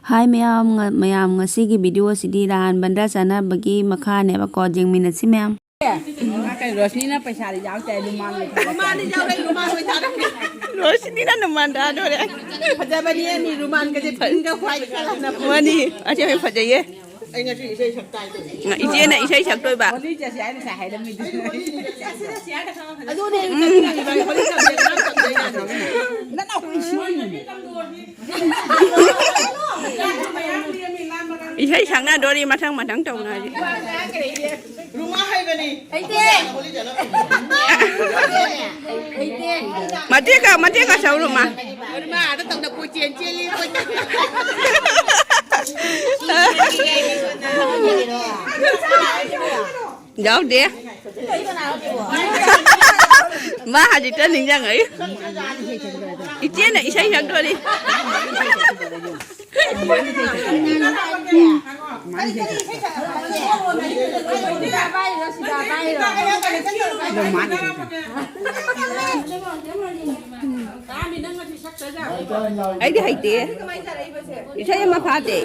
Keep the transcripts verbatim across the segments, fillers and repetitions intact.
ꯍꯥꯏ ꯃꯌꯥꯝ, ꯉ-, ꯃꯌꯥꯝ, ꯉꯁꯤꯒꯤ video ꯑꯁꯤꯗꯤ ꯔꯥꯍꯥꯟ ꯕꯟꯗ꯭ꯔꯥ ꯆꯥꯟꯅꯕꯒꯤ ꯃꯈꯥꯅꯦꯕꯀꯣ, ꯌꯦꯡꯃꯤꯟꯅꯁꯤ ꯃꯌꯥꯝ꯫ ꯀꯩꯅꯣ, ꯔꯣꯁꯅꯤꯅ ꯄꯩꯁꯥꯗꯤ ꯌꯥꯎꯗꯦ, ꯔꯨꯃꯥꯜ ꯑꯣꯏꯅ ꯊꯥꯔꯛꯀꯦ꯫ ꯔꯨꯃꯥꯜꯗꯤ ꯌꯥꯎꯔꯦ, ꯔꯨꯃꯥꯜ ꯑꯣꯏꯅ ꯊꯥꯔꯛꯀꯦ꯫ ꯔꯣꯁꯅꯤꯅ ꯔꯨꯃꯥꯜ ꯊꯥꯗꯣꯔꯦ꯫ ꯐꯖꯕꯅꯤ, ꯑꯅꯤ ꯔꯨꯃꯥꯜꯒꯁꯦ pink ꯒ white colour ꯅ꯫ ꯃꯥꯅꯤ, ꯑꯁꯤ ꯌꯥꯝ ꯐꯖꯩꯌꯦ꯫ ꯑꯩ ꯉꯁꯤ ꯏꯁꯩ ꯁꯛ ꯇꯥꯏ ꯇꯧꯕꯅꯦ꯫ ꯏꯆꯦꯅ ꯏꯁꯩ ꯁꯛꯇꯣꯏꯕ꯫ ꯍꯣꯂꯤ ꯆꯠꯁꯦ ꯍꯥꯏꯅ ꯉꯁꯥꯏ ꯍꯥꯏꯔꯝꯃꯤꯗꯨꯗꯤ꯫ ꯑꯗꯨꯅꯦ ꯑꯩꯅ ꯆꯠꯅꯤꯡꯉꯤꯁꯦ, ꯍꯣꯂꯤ ꯆꯠꯁꯦ ꯍꯥꯏꯅ ꯆꯠꯁꯦ ꯍꯥꯏꯅ꯫ ꯅꯅꯥꯎ ꯏꯁꯤꯡ꯫ ꯏꯁꯩ ꯁꯛꯅꯗꯣꯔꯤ, ꯃꯊꯪ ꯃꯊꯪ ꯇꯧꯅꯔꯤ꯫ ꯔꯨꯃꯥ ꯍꯩꯕꯅꯤ꯫ ꯍꯩꯇꯦ꯫ ꯍꯣꯂꯤ ꯆꯠꯅꯕ꯫ ꯍꯩꯇꯦ꯫ ꯃꯇꯦꯛꯀ, ꯃꯇꯦꯛꯀ ꯁꯛꯎ, ꯔꯨꯃꯥ꯫ ꯔꯨꯃꯥ ꯑꯥꯗ ꯇꯧꯗ ꯀꯣꯏꯆꯦꯟ ꯆꯦꯜꯂꯤ, ꯀꯣꯏꯆꯦꯟ꯫ ꯌꯥꯎꯗꯦ꯫ ꯃꯥ ꯍꯧꯖꯤꯛꯇ ꯅꯤꯡꯁꯤꯡꯉꯛꯏ꯫ ꯏꯆꯦꯅ ꯏꯁꯩ ꯁꯛꯇꯣꯔꯤ꯫ ꯑꯩꯗꯤ ꯍꯩꯇꯦ꯫ ꯏꯁꯩ ꯑꯃ ꯐꯥꯗꯦ꯫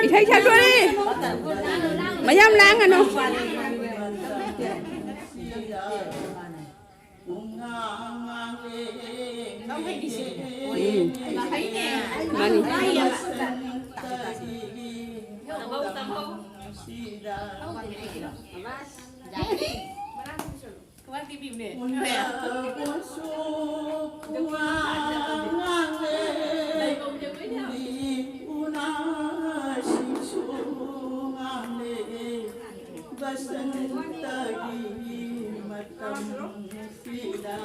ꯏꯁꯩ ꯁꯛꯇꯣꯔꯤ꯫ ꯃꯌꯥꯝ ꯂꯥꯡꯒꯅꯨ꯫ ꯎꯝ꯫ ꯃꯥꯅꯤ꯫ ꯕꯁꯟꯇꯒꯤ ꯃꯇꯝꯁꯤꯗ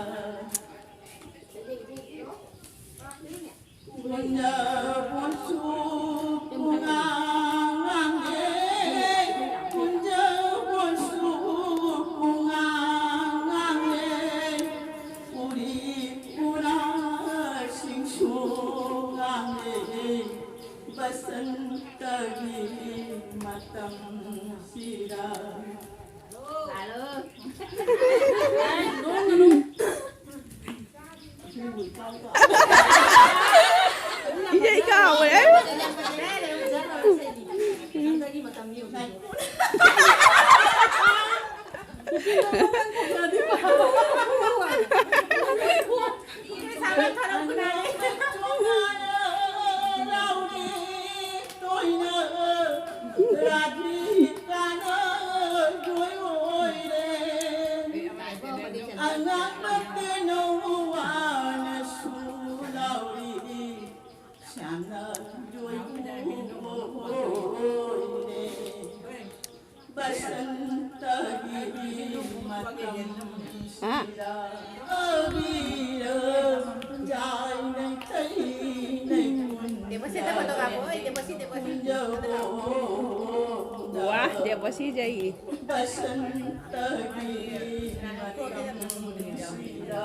ꯄꯨꯟꯖꯕꯁꯨ ꯄꯨꯡꯉꯥꯡ ꯉꯥꯡꯉꯦ, ꯄꯨꯟꯖꯕꯁꯨ ꯄꯨꯡꯉꯥꯡ ꯉꯥꯡꯉꯦ, ꯎꯔꯤ ꯎꯔꯥꯁꯤꯡꯁꯨ ꯉꯥꯡꯉꯦ꯫ ꯕꯁꯟꯇꯒꯤ ꯃꯇꯝꯁꯤꯗ꯫ ꯏꯁꯩ ꯀꯥꯎꯋꯦ꯫ ꯑꯉꯥꯡ ꯃꯇꯦꯅꯧ ꯋꯥꯅꯁꯨ ꯂꯥꯎꯔꯤ, ꯁꯥꯟꯅꯗꯣꯏꯅꯦ꯫ ꯕꯁꯟꯇꯒꯤ ꯃꯇꯝꯁꯤꯗ ꯑꯕꯤꯔ ꯆꯥꯏꯅꯩ ꯇꯩꯅꯩ ꯗꯦꯕꯣꯁꯤꯗ ꯐꯣꯇꯣ ꯀꯥꯞꯄꯣ꯫ ꯑꯣꯏ, ꯗꯦꯕꯣꯁꯤ, ꯗꯦꯕꯣꯁꯤ꯫ ꯀꯨꯟꯖꯕꯣꯟꯗ ꯋꯥ, ꯗꯦꯕꯣꯁꯤ ꯖꯩ꯫ ꯕꯁꯟꯇꯒꯤ ꯃꯇꯝꯁꯤꯗ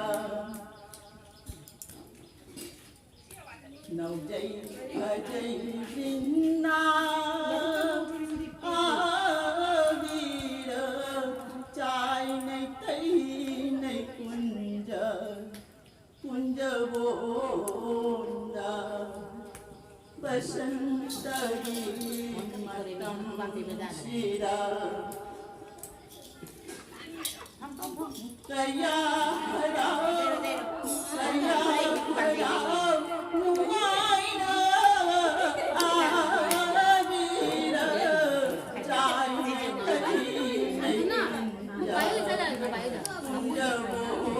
ꯅꯧꯖꯩ ꯐꯖꯩ ꯕꯤꯟꯅꯥ ꯑꯕꯤꯔ ꯆꯥꯏꯅꯩ ꯇꯩꯅꯩ ꯀꯨꯟꯖ ꯀꯨꯟꯖꯕꯣꯟꯗ ꯕꯁꯟꯇꯒꯤ ꯃꯇꯝꯁꯤꯗ ꯀꯌꯥ ꯍꯔꯥꯎ, ꯀꯌꯥ ꯍꯔꯥꯎ, ꯅꯨꯡꯉꯥꯏꯅ ꯑꯕꯤꯔ ꯆꯥꯏꯅꯩ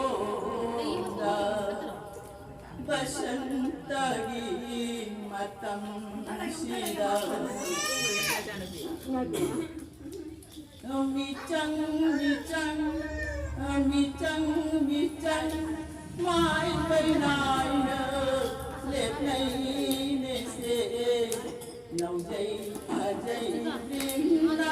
ꯀꯨꯟꯖꯕꯣꯟꯗ ꯕꯁꯟꯇꯒꯤ ꯃꯇꯝꯁꯤꯗ ꯃꯤꯆꯪ, ꯃꯤꯆꯪ, ꯃꯤꯆꯪ, ꯃꯤꯆꯪ ꯃꯥꯏꯀꯩ ꯅꯥꯏꯅ ꯂꯦꯞꯅꯩꯅꯦꯁꯦ꯫ ꯅꯧꯖꯩ ꯐꯖꯩ ꯕꯤꯝꯅꯥ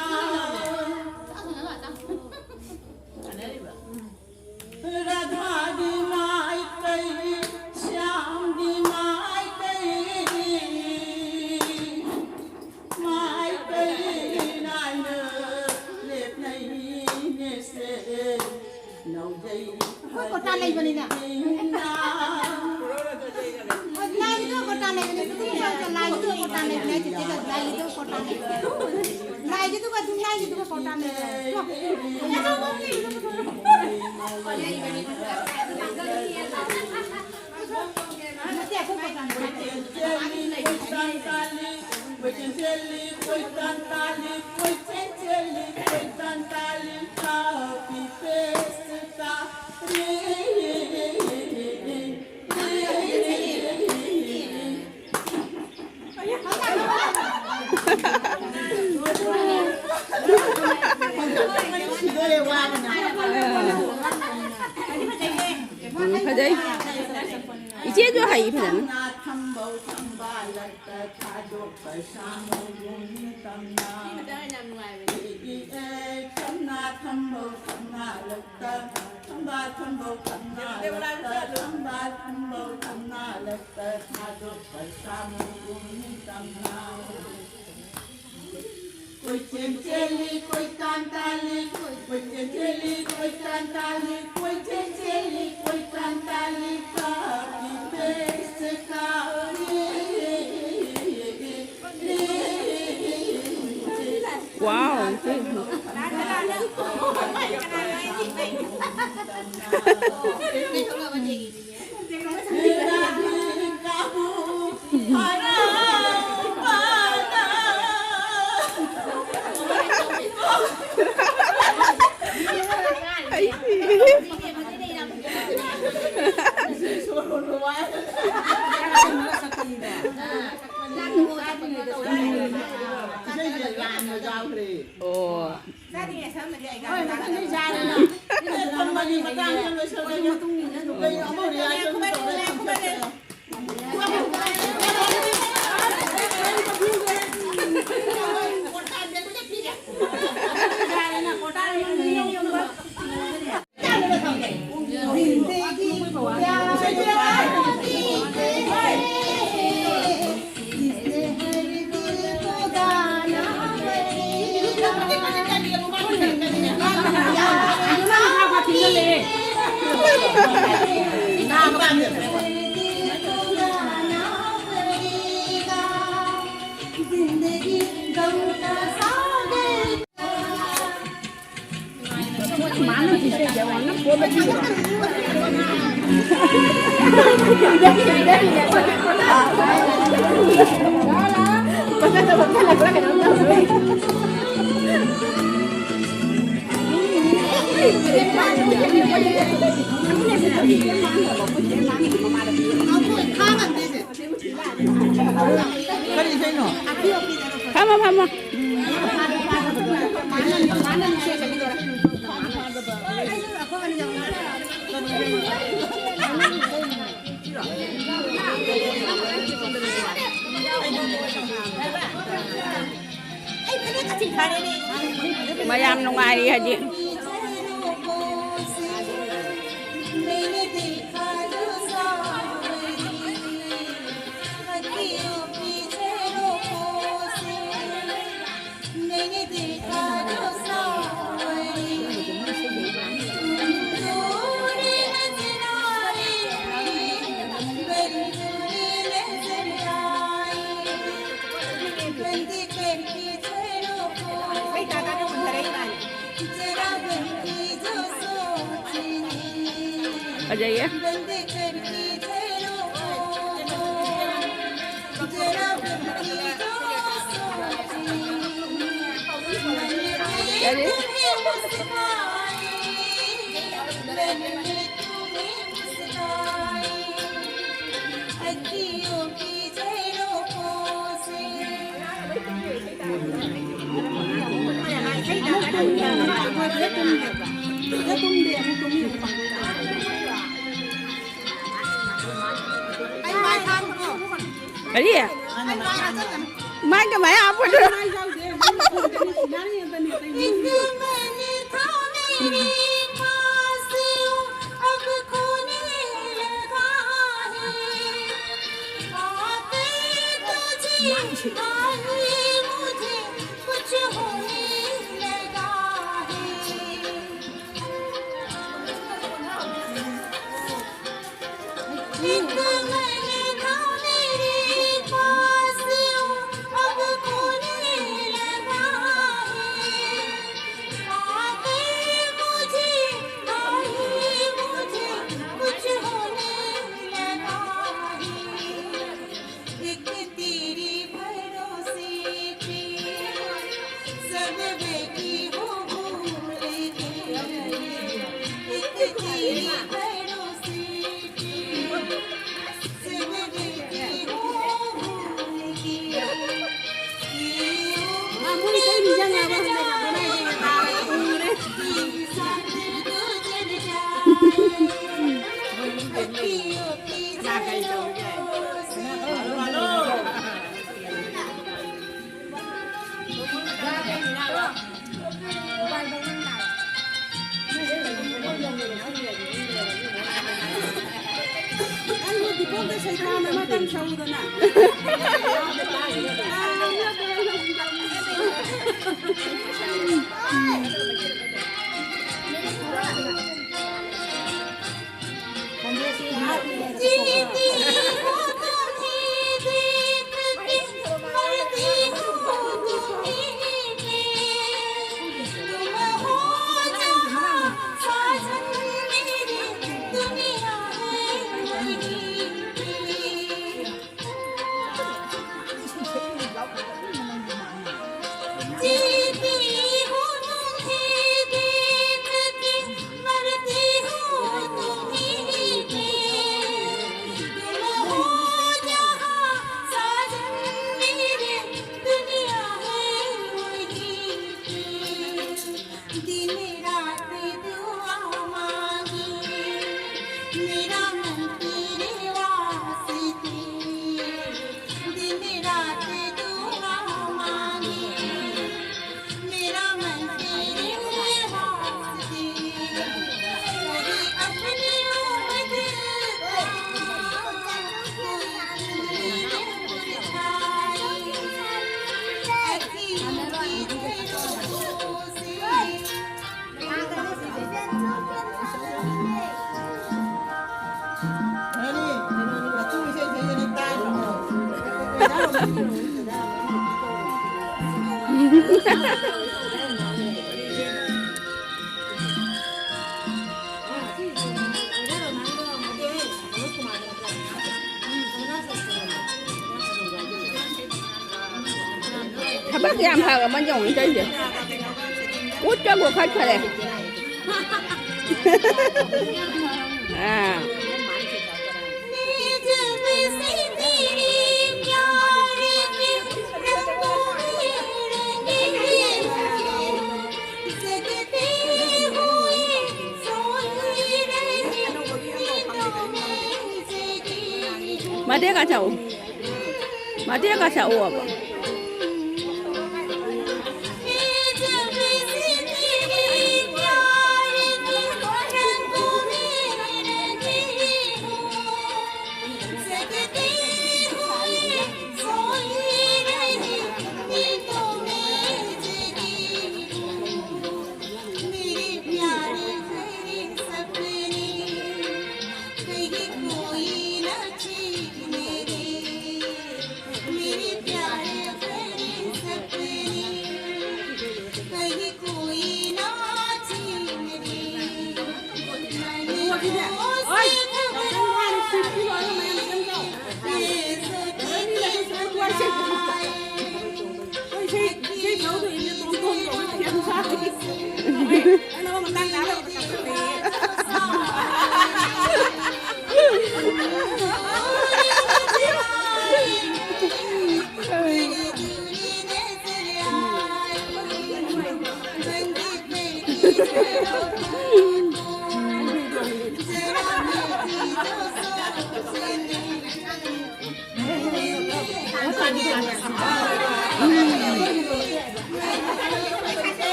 ꯔꯥꯙꯥꯒꯤ ꯃꯥꯏꯀꯩ, ꯁ꯭ꯌꯥꯝꯒꯤ ꯃꯥꯏꯀꯩ, ꯂꯥꯏꯒꯤꯗꯨꯒ ꯑꯗꯨꯝ ꯂꯥꯏꯒꯤꯗꯨꯒ ꯀꯣꯇꯥꯟ ꯂꯩꯔꯦ꯫ ꯅꯠꯇꯦ, ꯑꯩꯈꯣꯏ ꯀꯣꯇꯥꯟ ꯅꯠꯇꯦ꯫ ꯎꯝ, ꯐꯖꯩ꯫ ꯏꯆꯦꯁꯨ ꯍꯩ ꯐꯖꯅ꯫ ꯀꯣꯏꯆꯦꯟ ꯆꯦꯜꯂꯤ, ꯀꯣꯏꯇꯥꯟ ꯇꯥꯜꯂꯤ, ꯀꯣꯏꯆꯦꯟ ꯆꯦꯜꯂꯤ, ꯀꯣꯏꯇꯥꯟ ꯇꯥꯜꯂꯤ, ꯀꯣꯏꯆꯦꯟ ꯆꯦꯜꯂꯤ, ꯀꯣꯏꯇꯥꯟ ꯇꯥꯜꯂꯤ, ꯀꯥꯞꯄꯤ ꯄꯦꯁ ꯀꯥꯎꯔꯤ꯫ Wow, ꯑꯣ꯫ ꯐꯝꯃꯣ, ꯐꯝꯃꯣ꯫ ꯃꯌꯥꯝ ꯅꯨꯡꯉꯥꯏꯔꯤ ꯍꯧꯖꯤꯛ꯫ ꯐꯖꯩꯌꯦ꯫ ꯀꯔꯤ? ꯀꯔꯤ? ꯃꯥꯏ ꯀꯃꯥꯏꯅ ꯍꯥꯞꯄꯗꯣꯏꯅꯣ? ꯁꯩꯊꯥꯅ ꯃꯇꯝ ꯁꯧꯗꯅ꯫ ꯊꯕꯛ ꯌꯥꯝ ꯐꯕ ꯑꯃ ꯌꯦꯡꯉꯨ ꯇꯧꯔꯤꯁꯦ꯫ ꯀꯨꯠꯀ ꯀꯣꯛꯈꯠꯈꯔꯦ꯫ ꯑꯥ꯫ ꯃꯇꯦꯛ ꯈꯔ ꯁꯛꯎ꯫ ꯃꯇꯦꯛ ꯈꯔ ꯁꯛꯎꯕ꯫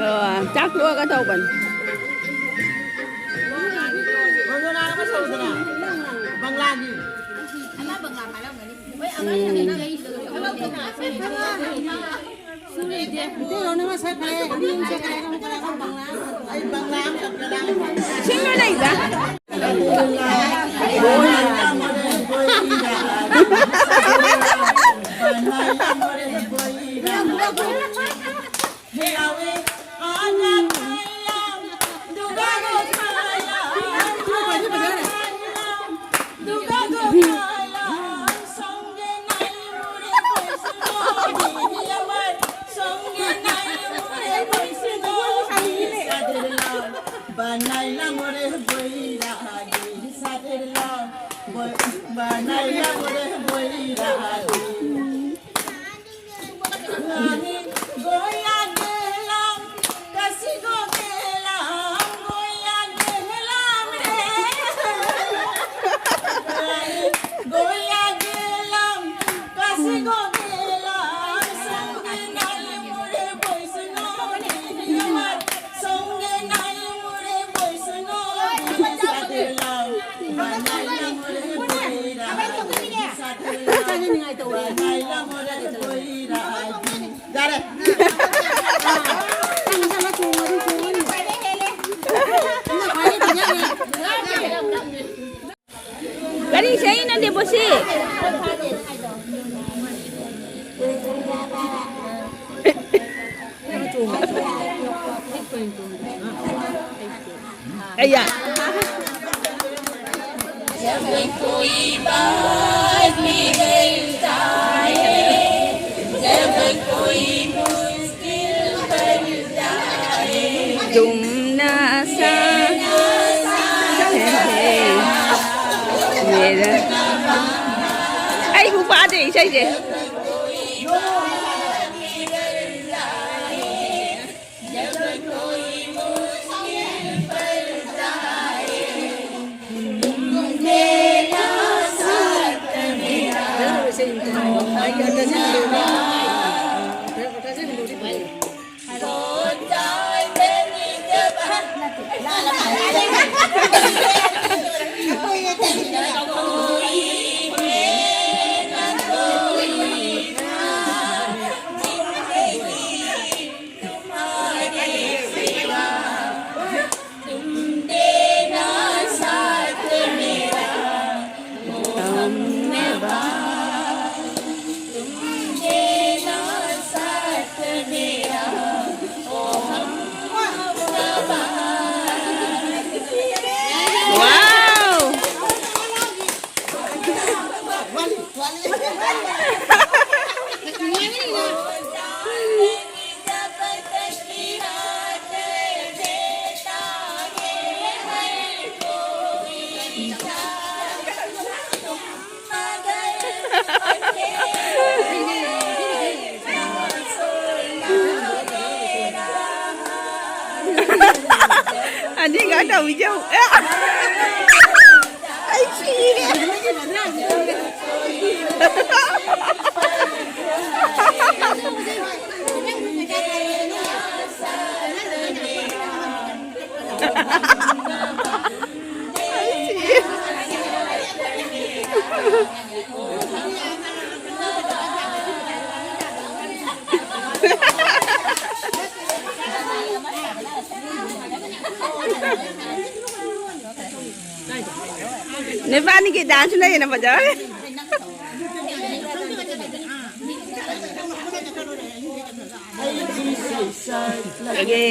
ꯑꯣ, ꯆꯥꯛ ꯇꯣꯛꯑꯒ ꯇꯧꯕꯅꯤ꯫ ꯁꯤꯡꯅ ꯂꯩꯗ꯫ Banaila more boiragi, saderla, boi-, banaila more boiragi. Goya gelam, kasi go gelam, goya gelam re. Goya gelam, kasi go gelam, songe nai more boisno, songe nai more boisno, saderla, banaila more boiragi, saderla, banaila more boiragi. ꯌꯥꯔꯦ꯫ ꯀꯔꯤ ꯏꯁꯩꯅꯣ, ꯗꯦꯕꯣꯁꯤ? ꯑꯩꯌꯥ꯫ तुम ना साथ मेरा। ꯑꯩ ꯎꯄꯥꯗꯦ ꯏꯁꯩꯁꯦ꯫ Wow! ꯑꯅꯤꯒ ꯇꯧꯏꯁꯦ ꯌꯦꯡꯉꯨ꯫ ꯑꯦ! ꯑꯩ ꯁꯤꯔꯦ꯫ ꯅꯣꯏꯕꯥꯅꯤꯒꯤ dance ꯅ ꯍꯦꯟꯅ ꯐꯖꯔꯦ꯫ ꯁꯥꯔꯒꯦ꯫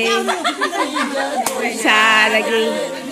ꯁꯥꯔꯒꯦ꯫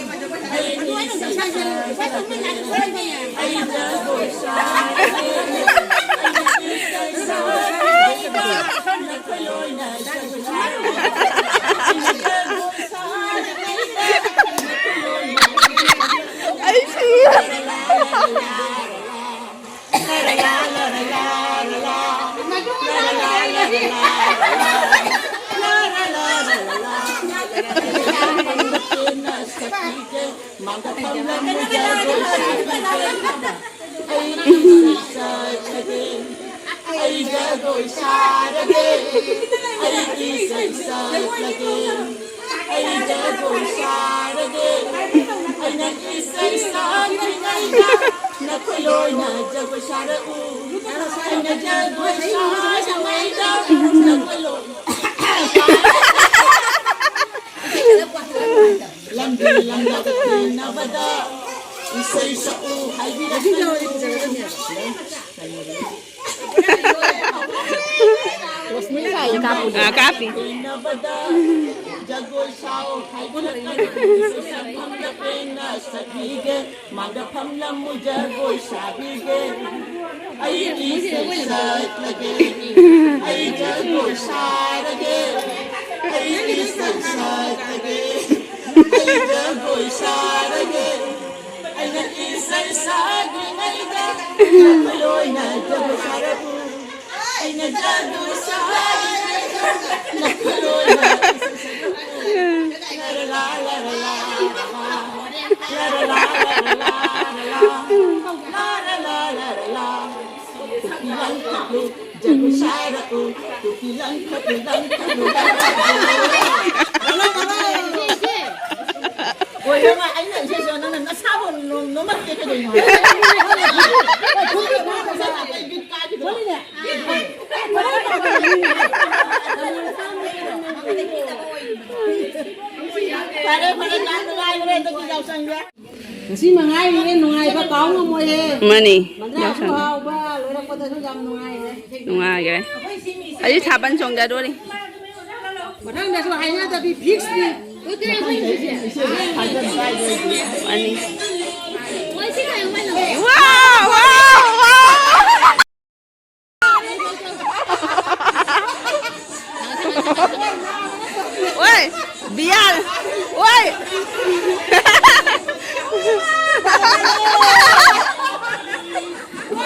ꯑꯩ ꯖꯒꯣꯏ ꯁꯥꯔꯒꯦ, ꯑꯩ ꯏꯁꯩ ꯁꯛꯂꯒꯦ, ꯑꯩ ꯖꯒꯣꯏ ꯁꯥꯔꯒꯦ, ꯑꯩꯅ ꯏꯁꯩ ꯁꯛꯂꯤꯉꯩꯗ ꯅꯈꯣꯏ ꯂꯣꯏꯅ ꯖꯒꯣꯏ ꯁꯥꯔꯛꯎ, ꯑꯩꯅ ꯖꯒꯣꯏ ꯁꯥꯔꯤꯉꯩꯗ ꯅꯈꯣꯏ ꯂꯣꯏꯅ ꯂꯝꯕꯤ ꯂꯝꯂꯛ ꯊꯦꯡꯅꯕꯗ ꯏꯁꯩ ꯁꯛꯎ ꯍꯥꯏꯕꯤꯔꯛꯀꯅꯨ꯫ ꯑ, ꯀꯥꯞꯄꯤ꯫ ꯊꯦꯡꯅꯕꯗ ꯖꯒꯣꯏ ꯁꯥꯎ ꯍꯥꯏꯕꯤꯔꯛꯀꯅꯨ꯫ ꯏꯁꯩ ꯁꯛꯐꯝꯗ ꯄꯦꯟꯅ ꯁꯛꯄꯤꯒꯦ꯫ ꯃꯥꯡꯗ ꯐꯝꯂꯝꯃꯨ ꯖꯒꯣꯏ ꯁꯥꯕꯤꯒꯦ꯫ ꯑꯩ ꯏꯁꯩ ꯁꯛꯂꯒꯦ꯫ ꯑꯩ ꯖꯒꯣꯏ ꯁꯥꯔꯒꯦ꯫ ꯑꯩ ꯏꯁꯩ ꯁꯛꯂꯒꯦ꯫ ꯑꯩ ꯖꯒꯣꯏ ꯁꯥꯔꯒꯦ꯫ ꯑꯩꯅ ꯏꯁꯩ ꯁꯛꯂꯤꯉꯩꯗ ꯅꯈꯣꯏ ꯂꯣꯏꯅ ꯖꯒꯣꯏ ꯁꯥꯔꯛꯎ꯫ ꯑꯩꯅ ꯖꯒꯣꯏ ꯁꯥꯔꯤꯉꯩꯗ ꯅꯈꯣꯏ ꯂꯣꯏꯅ ꯏꯁꯩ ꯁꯛꯂꯛꯎ꯫ ꯂꯥ, ꯂꯥ, ꯂꯥ, ꯂꯥ, ꯂꯥ, ꯂꯥ꯫ ꯂꯥ, ꯂꯥ, ꯂꯥ, ꯂꯥ, ꯂꯥ, ꯂꯥ꯫ ꯇꯨꯄꯤ ꯂꯪꯈꯠꯂꯨ, ꯖꯒꯣꯏ ꯁꯥꯔꯛꯎ, ꯇꯨꯄꯤ ꯂꯪꯈꯠꯂꯨ, ꯂꯪꯈꯠꯂꯨ, ꯂꯪꯈꯠꯂꯨ꯫ ꯑꯣꯏꯔꯃ, ꯑꯩꯅ ꯏꯁꯩ ꯁꯛꯑ ꯅꯪꯅ ꯅꯁꯥꯕꯨ ꯅꯣ-, ꯅꯣꯝꯃꯛꯇꯦ ꯀꯩꯗꯧꯔꯤꯅꯣ? ꯐꯔꯦ, ꯐꯔꯦ, ꯌꯥꯝ ꯅꯨꯡꯉꯥꯏꯈ꯭ꯔꯦ, ꯍꯟꯗꯛꯇꯤ ꯌꯥꯎꯁꯪꯁꯦ꯫ ꯉꯁꯤ ꯃꯉꯥꯏꯔꯤꯅꯦ, ꯅꯨꯡꯉꯥꯏꯕ ꯀꯥꯎ ꯉꯝꯃꯣꯏꯍꯦ꯫ ꯃꯥꯅꯤ꯫ ꯃꯟꯗ꯭ꯔꯥꯁꯨ ꯌꯥꯎꯁꯪ꯫ ꯍꯥꯎꯕ, ꯂꯣꯏꯔꯛꯄꯗꯁꯨ ꯌꯥꯝ ꯅꯨꯡꯉꯥꯏꯔꯦ꯫ ꯅꯨꯡꯉꯥꯏꯈ꯭ꯔꯦ꯫ ꯑꯩ ꯊꯥꯕꯜ ꯆꯣꯡꯖꯗꯣꯔꯤ꯫ ꯃꯊꯪꯗꯁꯨ ꯍꯥꯏꯅꯗꯕꯤ ꯐꯤꯛꯁꯅꯤ꯫ ꯑꯅꯤ꯫ ꯋꯥꯎ, ꯋꯥꯎ, ꯋꯥꯎ! ꯑꯣꯏ, ꯕꯤꯌꯥꯔ, ꯑꯣꯏ!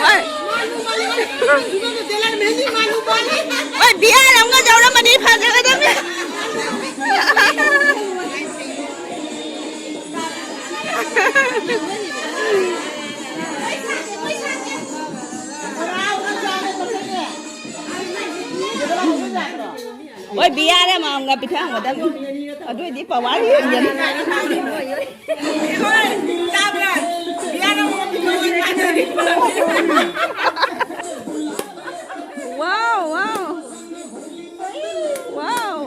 ꯑꯣꯏ! ꯑꯣꯏ, ꯕꯤꯌꯥꯔ ꯑꯃꯒ ꯌꯥꯎꯔꯝꯃꯗꯤ ꯐꯖꯒꯗꯕꯅꯤ꯫ ꯍꯣꯏ, ꯕꯤꯌꯥꯔ ꯑꯃꯃꯝꯒ ꯄꯤꯊꯍꯟꯒꯗꯕꯅꯤ꯫ ꯑꯗꯨ ꯑꯣꯏꯗꯤ ꯄꯋꯥꯔ ꯍꯦꯟꯒꯅꯤ꯫ ꯋꯥꯎ, ꯋꯥꯎ꯫ ꯋꯥꯎ꯫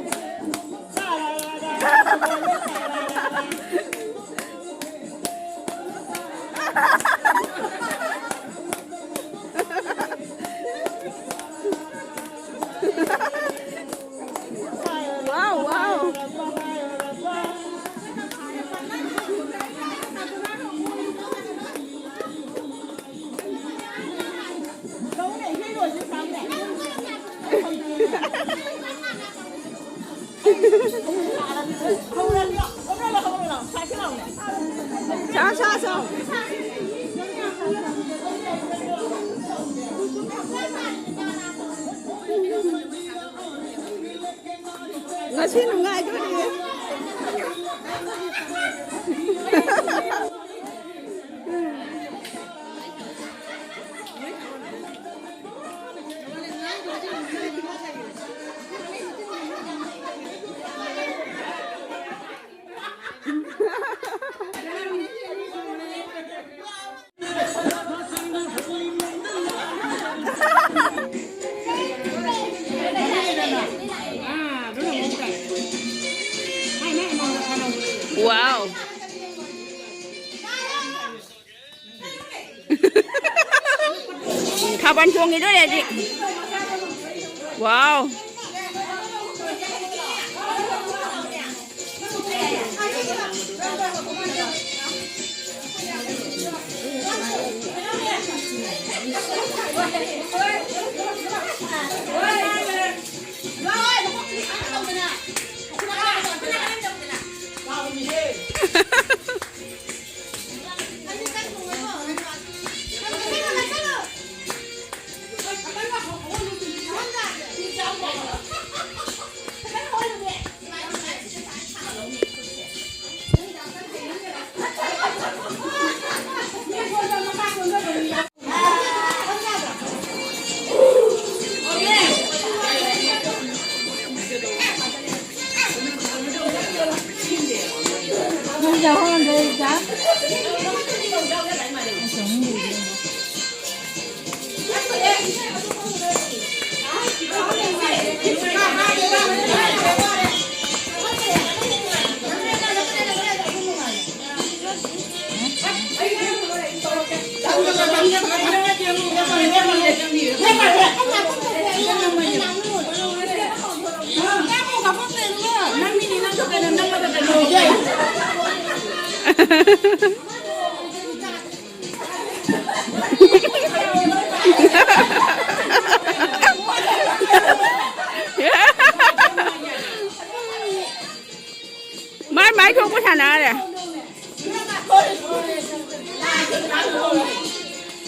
Wow, wow. ꯁꯥ, ꯁꯥ, ꯁꯥ꯫ ꯉꯁꯤ ꯅꯨꯡꯉꯥꯏꯗꯣꯔꯤꯌꯦ꯫ Wow. ꯊꯥꯕꯜ ꯆꯣꯡꯈꯤꯗꯣꯔꯦ ꯍꯧꯖꯤꯛ꯫ Wow. ꯃꯥꯏ ꯃꯥꯏ ꯊꯣꯛꯄ ꯁꯥꯟꯅꯔꯦ꯫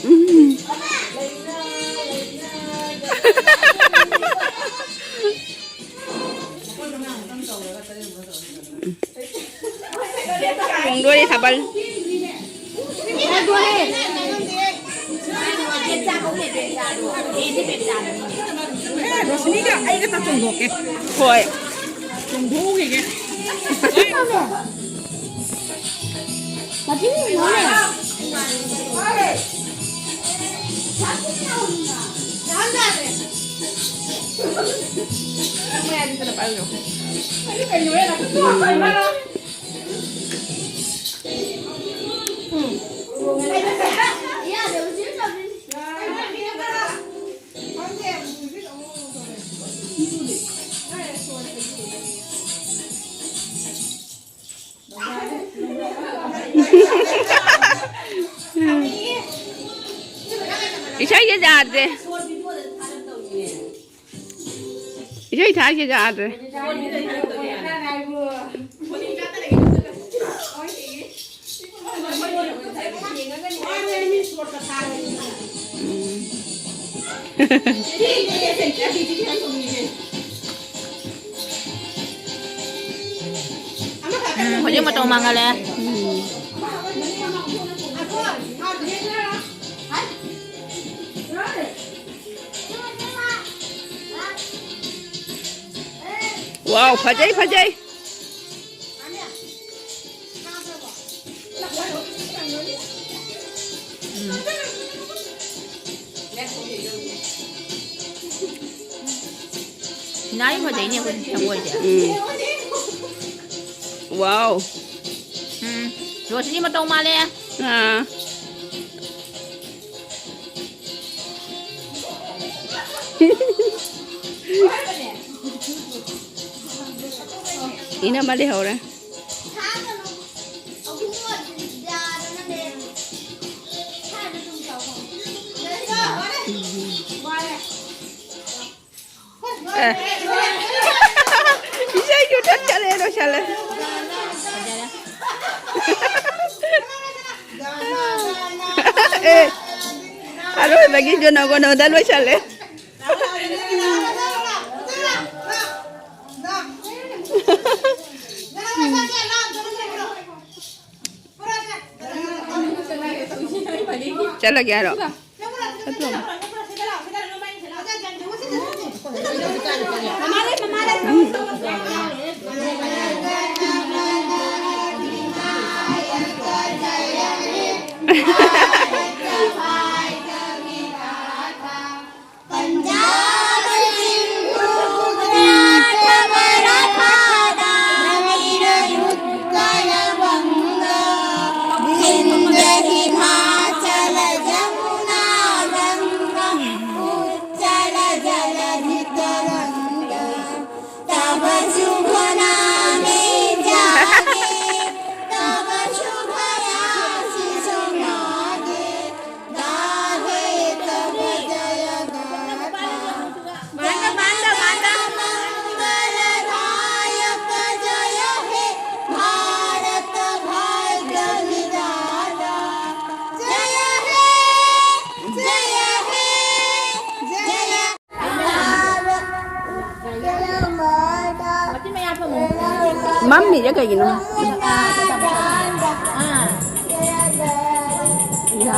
ꯎꯝ꯫ ꯆꯣꯡꯗꯣꯔꯦ ꯊꯥꯕꯜ꯫ ꯔꯣꯁꯅꯤꯒ ꯑꯩꯒ ꯆꯥꯛ ꯆꯣꯡꯊꯣꯛꯀꯦ꯫ ꯍꯣꯏ꯫ ꯆꯣꯡꯊꯣꯛꯎꯈꯤꯒꯦ꯫ ꯌꯥꯗ꯭ꯔꯦ꯫ ꯏꯁꯩ ꯊꯥꯔꯤꯁꯦ ꯌꯥꯗ꯭ꯔꯦ꯫ ꯎꯝ꯫ ꯎꯝ, ꯍꯧꯖꯤꯛ ꯃꯇꯧ ꯃꯥꯡꯍꯜꯂꯦ꯫ ꯎꯝ꯫ ꯋꯥꯎ, ꯐꯖꯩ, ꯐꯖꯩ꯫ ꯎꯝ꯫ ꯁꯤꯅꯥꯔꯤ ꯐꯖꯩꯅꯦ, ꯑꯩꯈꯣꯏ ꯁꯪꯒꯣꯏꯁꯦ꯫ ꯎꯝ꯫ ꯋꯥꯎ꯫ ꯎꯝ꯫ ꯔꯣꯁꯅꯤ ꯃꯇꯧ ꯃꯥꯜꯂꯦ꯫ ꯑꯥ꯫ ꯏꯅꯝꯃ ꯂꯩꯍꯧꯔꯦ꯫ ꯑꯦ꯫ ꯏꯁꯩ ꯆꯨꯊꯠ ꯆꯠꯂꯦ, ꯂꯣꯏꯁꯜꯂꯦ꯫ ꯑꯦ, ꯑꯔꯣꯏꯕꯒꯤ ꯖꯣꯅꯣ ꯒꯣꯅꯣꯗ ꯂꯣꯏꯁꯜꯂꯦ꯫ ꯆꯠꯂꯒꯦ ꯍꯥꯏꯔꯣ? ꯆꯠꯂꯣ꯫ पञ्जाब सिन्धु गुजरात मराठा द्राविड उत्कल बंग विंध्य हिमाचल जमुना गंगा उच्चल जलधि तरंग। तव शुभ नामे जागे, तव शुभ आशीष मागे, गाहे तव ꯃꯝꯃꯤꯁꯦ ꯀꯩꯒꯤꯅꯣ? ꯌꯥ꯫